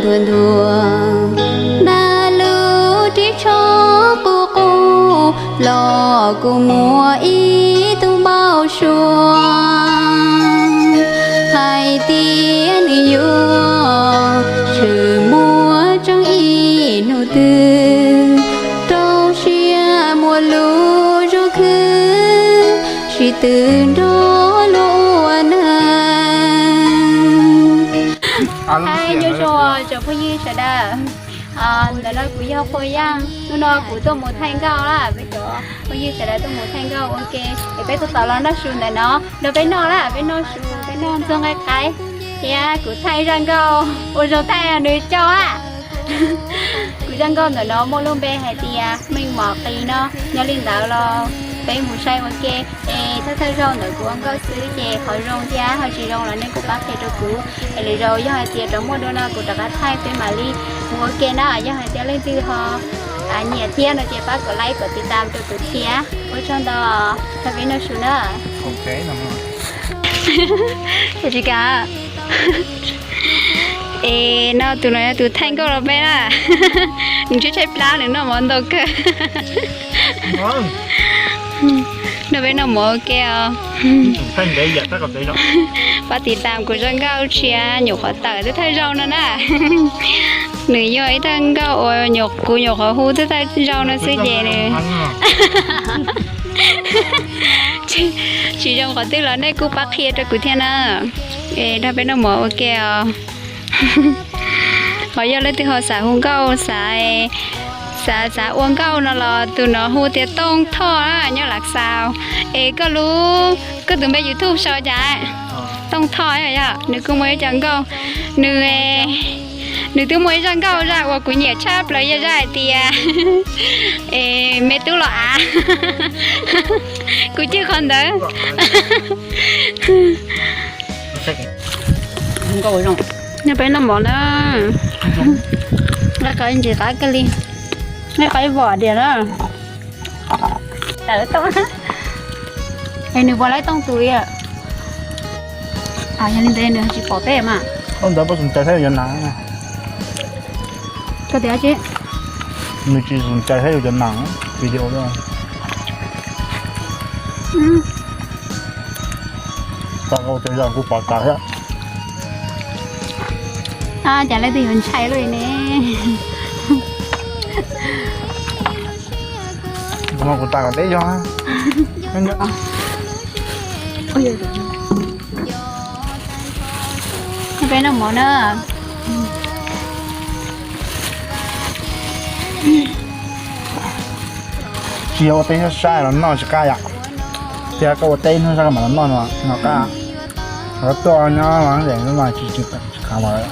Tuaj ntua nag lub ris tsho qub qub los kuj muaj ib tug npau suav hais tias nws yuav tshwm muaj tseeb ib hnub twg. Rau siab muaj lub zoo khwv sib tw nrog luag ua neeg. Hais nyob zoo tsoom phooj ywg sawv daws. Ntawm no kuv yog Qhua Yaj, hnub no kuv tuaj mus thaij nkauj lawm, peb cov phooj ywg sawv daws tuaj mus thaij nkauj ua ke es peb tuaj tau los noj su ntawm no nrog peb noj lawm, peb noj su peb noj ntxuag nqaij qaib thiab kuv thaij zaj nkauj ua zoo thaij nws coj a. Kuv zaj nkauj ntawm no muaj lub npe hais tias Meej Mom Qis no, yog li ntawd los peb mus saib ua ke. Es thawj thawj zaug ntawm kuv ua nkauj xwb ces qhov zoo thiab qhov tsis zoo los nej kuj pab qhia rau kuv. Es lwm zaus yog hais tias rov muaj dua no kuv rov qab thaij peb mam li mus ua ke na. Yog hais tias leej twg ho nyiam thiab no ces pab kom like kom tiv tam rau kuv thiab. Ua tsaug ntau, thaij peb noj su na. Tsis kam. Es no tus no yog tus thaij nkauj rau peb na. Nws tshaib tshaib plab, nws noj mov ntau kawg. Nrog peb noj mov ua ke os. Pab tiv tam kuv zaj nkauj tshiab nyuam qhuav tawm thawj thawj zaug no na. Nws yog ib thawj nkauj uas kuv nyuam qhuav hu thawj thawj zaug no xwb ces nws tsis zoo qhov twg los nej kuj pab qhia rau kuv thiab na. Es nrog peb noj mov ua ke os. Ho yog leej twg ho xav hu nkauj, xav, xav, xav ua nkauj no los tus no hu tias Tooj Thoj na, nyob Lav Xaus. Es koj lub, koj tus npe YouTube sau cas? Tooj Thoj yog, nws kuj muaj ib co nkauj, nws, nws twb muaj ib zaj nkauj, zaj uas kuv nyiam tshaj plaws yog zaj hais tias es me tub los av. Kuv cwj qhov ntawd. Nyob peb noj mov na. Nqaij qaib ntsis qab kawg li. Nqaij qaib vom diam na. Es nws puas laib tooj tus li? Yog li ntawd nws tsis pom peb mas. Ntawd puas sum cai thiab yuav nas? Koj tias tsis? Nws tsis sum cai thiab yuav cov nas video. Tau kau cov yog kuv pom tas thiab. Cas leej twg yuav ntshai luaj li ne? Kuv no kuv tas kom deb yog. Peb noj mov na. Tsis yog ua teb sab sab los noj tsis qab yom. Thiab koj ua teb hnub sab koj mam los noj no qab. Koj tuaj nyob los ntawm no tsis tsis qab los.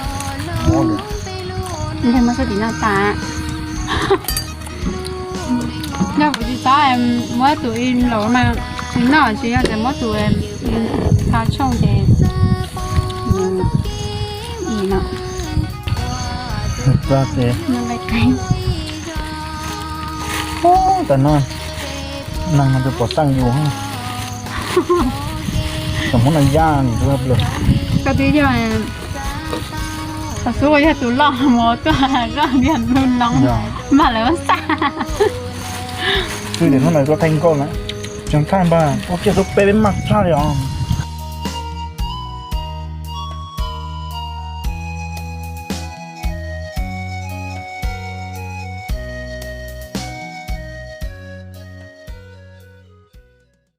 Nthe muab sab tim no tas. Yog kuv tsis txhob muab tus i laus mas tsis noj, tsis yog tias muab tus tha tshooj ces i no. Tag no, neeg no tus pom xaj yus, tam muab no yaj nws tus plaws. Koj twb yog, tam xub yog tus loj mus tuaj zoj ntiag tus no mas lawv xaj. Twb tias hnub no tuaj thaij nkauj na, tseem thaij npag ua kiag tub peb peb maj tshaj li os.